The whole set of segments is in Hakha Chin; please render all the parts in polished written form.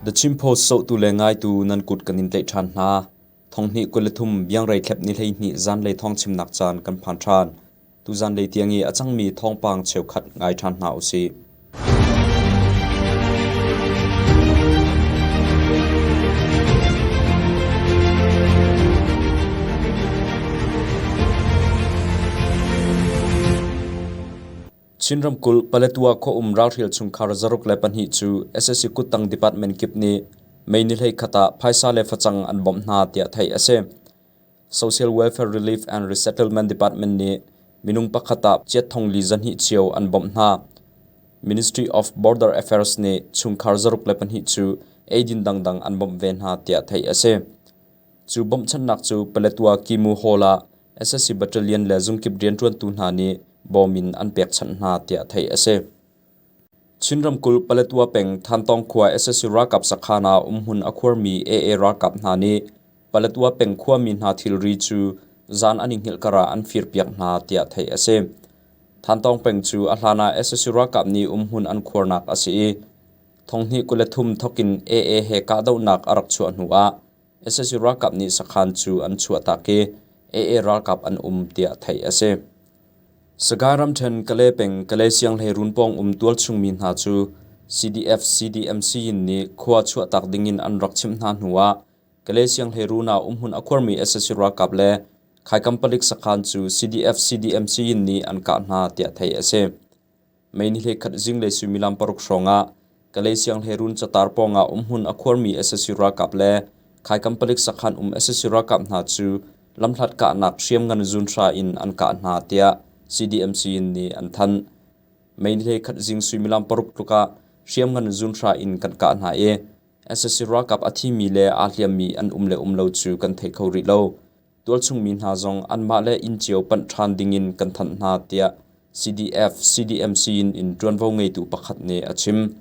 The Chin Post zohtu le ngaitu nan kut kan in tlaih ṭhan hna. Thonghnih 23 biangrei thlep ni 12 zanlei thawngchimnak caan kan phan ṭhan. Tu zanlei tiang i a cangmi thawngpang cheukhat ngai ṭhan hna usih. Chin ramkulh Paletwa khuaum ralhrial chungkhar 62 cu sac kuttang department kip nih May ni 11 ah phaisa le facang an bawmh hna tiah theih a si. Social Welfare Relief and Resettlement Department nih minung pakhat ah chiat thong li zahnih cio an bawmh hna. Ministry of Border Affairs nih chungkhar 62 cu eidin dangdang an bawmh ve hna tiah theih a si. Cu bawmhchanhnak cu Paletwa Kimu Hall ah sac battalion le zungkip rianṭuantu hna nih bawm in an pekchanh hna tiah theih a si. Chin ramkulh Paletwa peng Thantawng khua sac ralkap sakhan ah umhmun a khuarmi AA ralkap hna nih Paletwa peng khuami hna thilri cu zan an i hngilh karah an firpiak hna tiah theih a si. Thantawng peng cu a hlan ah sac ralkap nih umhmun an khuarnak a si i thonghnih 23 thokin AA he kahdohnak a rak chuah hnu ah sac ralkap nih sakhan cu an chuahtak i AA ralkap an um tiah theih a si. Sagaing ramṭhen Kalay peng Kalay sianghleirun pawng um tualchung mi hna cu CDF CDMC in nih khua chuahtak dingin an rak chimh hna hnu ah Kalay sianghleirun ah umhmun a khuarmi sac ralkap le Khaikam palik sakhan cu CDF CDMC in nih an kah hna tiah theih a si. May ni 11 zinglei suimilam paruk hrawng ah Kalay sianghleirun catar pawng ah umhmun a khuarmi sac ralkap le Khaikam palik sakhan um sac ralkap hna cu lamhlat kahnak hriamngan zunhra in an kah hna tiah CDMC in nih an thanh. May ni 11 zing suimilam paruk tluk ah hriamngan zunhra in kan kah hna i Sac ralkap a thimi le aa hliammi an um le um lo cu kan thei kho rih lo. Tualchung mi hna zong anmah le inn cio panh ṭhan dingin kan thanh hna tiah CDF CDMC in ṭuanvo ngeitu pakhat nih a chim.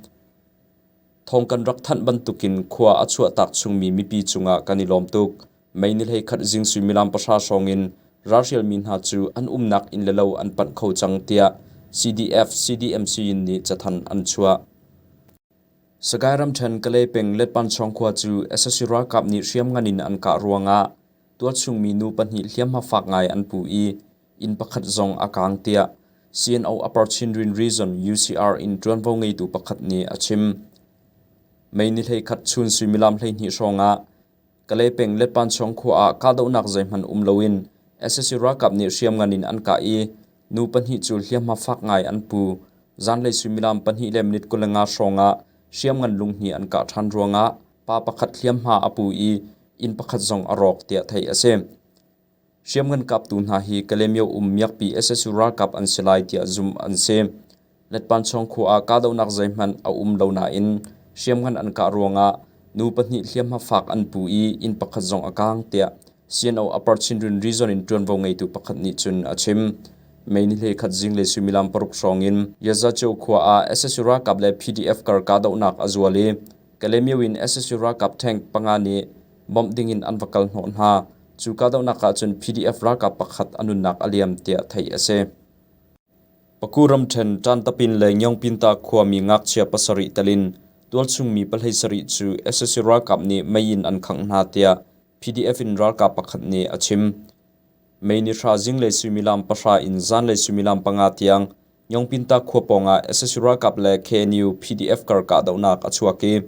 Thawng kan rak thanh bantukin khua a chuahtak chungmi mipi cungah kan i lawm tuk. May ni 11 zing suimilam pahra hrawng in ralhrialmi hna cu an umnak inn le lo an panh kho cang tiah CDF CDMC nih cathanh an chuah. Sagaing ramṭhen Kalay peng Letpanchawng khua cu sac ralkap nih hriamngan in an kah ruangah tualchung mi nu pahnih hliamhma fak ngai an pu i inn pakhat zong a kaang tiah CNO Upper Chindwin Region UCR in ṭuanvo ngeitu pakhat nih a chim. May ni 11 chun suimilam 12 hrawngah Kalay peng Letpanchawng khua ah kahdohnak zeihmanh um loin sac ralkap nih hriamngan in an kah i Nu pahnih cu hliamhma fak ngai an pu. Zanlei suimilam pahnih le minute 25 hrawng ah hriamngan lunghnih an kah ṭhan ruangah pa pakhat hliamhma a pu i inn pakhat zong a rawk tiah theih a si. Hriamngan kaptu hna hi Kalaymyo um miakpi sac ralkap an si lai tiah zumh an si. Letpanchawng khua ah kahdohnak zeihmanh a um lo nain hriamngan an kah ruangah nu pahnih hliamhma fak an pu i inn pakhat zong a kaang tiah CNO Upper Chindwin Region in ṭuanvo ngeitu pakhat nih cun a chim. May ni 11 zinglei suimilam paruk hrawng in Yazacho khua ah sac ralkap le PDF kar kahdohnak a zual i Kalaymyo in sac ralkap tank panga nih bawmh dingin an va kal hnawh hna. Cu kahdohnak ah cun PDF ralkap pakhat a nunnak a liam tiah theih a si. Paku ramṭhen Ṭantapin le Ngyongpinta khuami ngakchia pasarih tel in tualchung mi 17 cu sac ralkap nih mei in an khangh hna tiah PDF in ralkap pakhat nih a chim. May ni hra zinglei suimilam pahra in zanlei suimilam panga tiang Ngyongpinta khua pawngah sac ralkap le KNU PDF kar kahdohnak a chuak i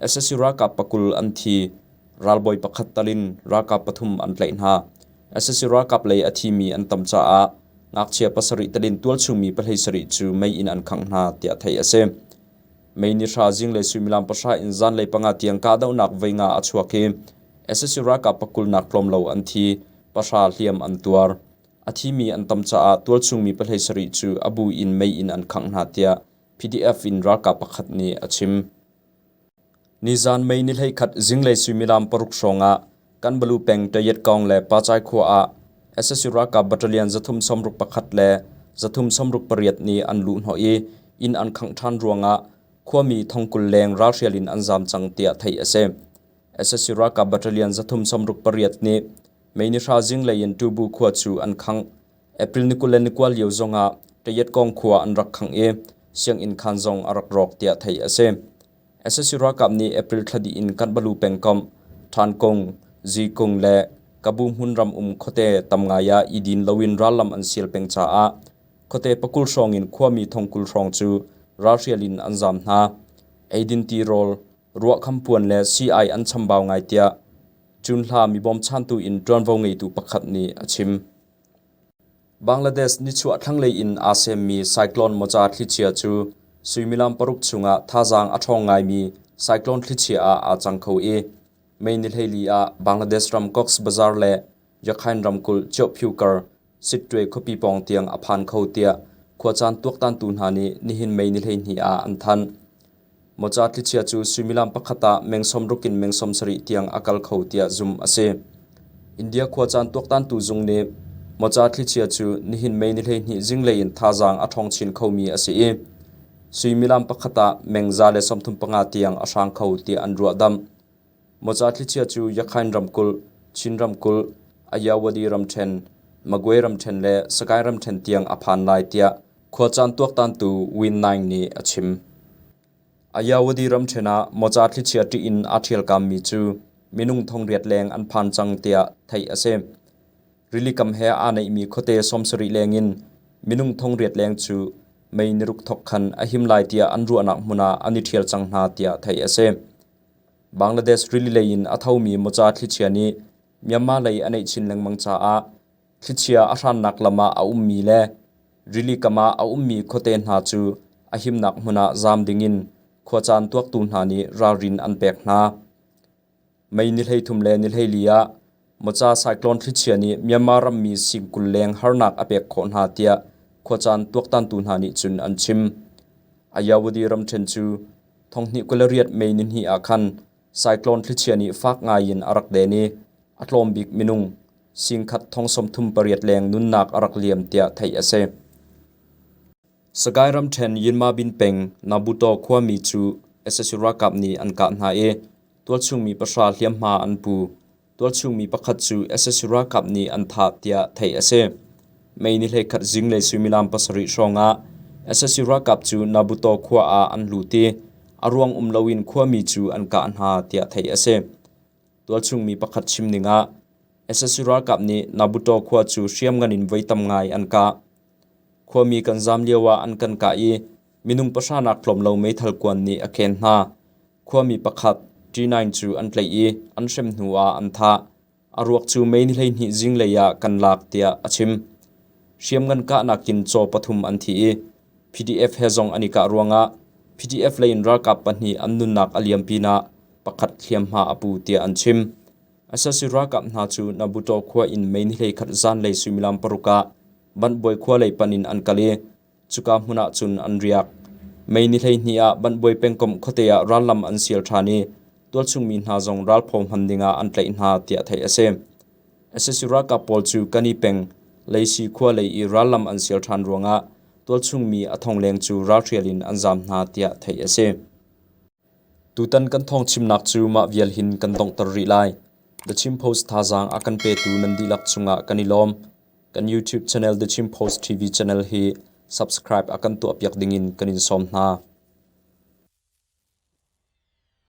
sac ralkap pakul an thi. Ralbawi pakhat tal in ralkap pathum an tlaih hna. Sac ralkap lei a thimi an tam caah ngakchia pasarih talin tualchung mi 17 cu mei in an khangh hna tiah theih a si. May ni hra zinglei suimilam pahra in zanlei panga tiang kahdohnak voi nga a chuak i sac ralkap pakulnak tlawm lo an thi, pahra hliam an tuar. A thimi an tam caah tualchung mi 17 cu a bu in mei in an khangh hna tiah PDF in ralkap pakhat nih a chim. Nizan May ni 11 zinglei suimilam paruk hrawng ah Kanbalu peng Tayetkaung le Pacai khua ah sac ralkap battalion 361 le 368 nih an luhhnawh i inn an khangh ṭhan ruangah khuami thongkul leng ralhrial in an zaam cang tiah theih a si. Sac ralkap battalion 368 nih May ni hra zinglei in Tubu khua cu an khangh. April ni 29 lio zongah Tayetkaung khua an rak khangh i sianginn khaan zong a rak rawk tiah theih a si. Sac ralkap nih April thla dih in Kanpalu pengkomh, Thankung, Zikung le Kabu hmunram um khuate tam ngai ah i din loin rallam an sial peng caah khuate pakul hrawng in khuami thongkul hrawng cu ralhrial in an zaam hna. Eidin tirawl, ruahkham puan le sii-ai an chambau ngai tiah Cunhla mi bawmchantu in ṭuanvo ngeitu pakhat nih a chim. Bangladesh nichuah thlanglei in aa semmi cyclone Mocha thlichia cu suimilam paruk chungah thazaang a ṭhawng ngaimi cyclone thlichia ah aa cang kho i May ni 14 ah Bangladesh ram Cox's Bazar le Rakhine ramkulh Kyaukphyu kar Sittwe khuapi pawng tiang a phan kho tiah khuacaan tuaktantu hna nih nihin May ni 12 ah an thanh. Mocha thlichia cu suimilam pakhat ah meng 60 in meng 70 tiang a kal kho tiah zumh a si. India khuacaan tuaktantu zung nih Mocha thlichia cu nihin May ni 12 zinglei in thazaang a ṭhawng chin khomi a si i suimilam pakhat ah meng 135 tiang a hrang kho tiah an ruahdamh. Mocha thlichia cu Yakhine ramkulh, Chin ramkulh, Ayeyawady ramṭhen, Magway ramṭhen le Sagaing ramṭhen tiang a phan lai tiah Khuacaan tuaktantu Win Naing nih a chim. Ayeyawady ramṭhen ah mawca thlichia ṭih in aa ṭhialkammi cu minung thongriat leng an phan cang tiah theih a si. Rilikam he aa naihmi khuate 70 leng in minung thongriat leng cu mei niruk thawk khan a him lai tiah an ruahnak hmun ah an i ṭhial cang hna tiah theih a si. Bangladesh rili lei in a thomi mawca thlichia nih Myanmar lei a naih chin lengmang caah Thlichia a hrannak lam ah a ummi le rili kam ah a ummi khuate hna cu a himnak hmun ah zaam dingin khuacaan tuaktu hna nih ralrin an pek hna. May ni 33 le ni 14 ah Mocha cyclone thlichia nih Myanmar rammi sing 20 leng harnak a pek khawh hna tiah khuacaan tuaktantu hna nih cun an chim. Ayeyawady ramṭhen cu 2028 May nihnih ah khan cyclone thlichia nih fak ngaiin a rak den i a tlawm bik minung singkhat thong 38 leng nunnak a rak liam tiah theih a si. Sagaing ramṭhen Yinmabin peng Nabuto khuami cu sac ralkap nih an kah hna i tualchungmi pahra hliamhma an pu. Tualchungmi pakhat cu sac ralkap nih an thah tiah theih a si. May ni 11 zinglei suimilam pasarih hrawngah sac ralkap cu Nabuto khua ah an lut i a ruang um loin khuami cu an kah hna tiah theih a si. Tualchungmi pakhat chim ning ah sac ralkap nih Nabuto khua cu hriamngan in voi tam ngai an kah. Khuami kan zaam lio ah an kan kah i minung pahra nak tlawm lo meithal kuan nih a khen hna. Khuami pakhat T9 cu an tlaih i an hrem hnu ah an thah. A ruak cu May ni 12 zinglei ah kan lak tiah a chim. Hriamngan kahnak in caw pathum an thi i PDF he zong an i kah ruangah PDF lei in ralkap pahnih an nunnak a liam pinah pakhat hliamhma a pu tiah an chim. Sac ralkap hna cu Nabuto khua in May ni 11 zanlei suimilam paruk ah Banhbuai khua lei pan in an kal i cuka hmun ah cun an riak. May ni 12 ah Banhbuai pengkomh khuate ah rallam an sial ṭhan i tualchungmi hna zong ralphaw hman dingah an tlaih hna tiah theih a si. Sac ralkap pawl cu Kani peng Leisi khua lei i rallam an sial ṭhan ruangah tualchungmi a thong leng cu ralhrial in an zaam hna tiah theih a si. Tutan kan thawngchimnak cu mah vial hin kan donghter rih lai. The Chin Post thazaang a kan petu nan dihlak cungah kan i lawm. Kan YouTube channel The Chin Post TV channel hi subscribe a kan tuahpiak dingin kan in sawm hna.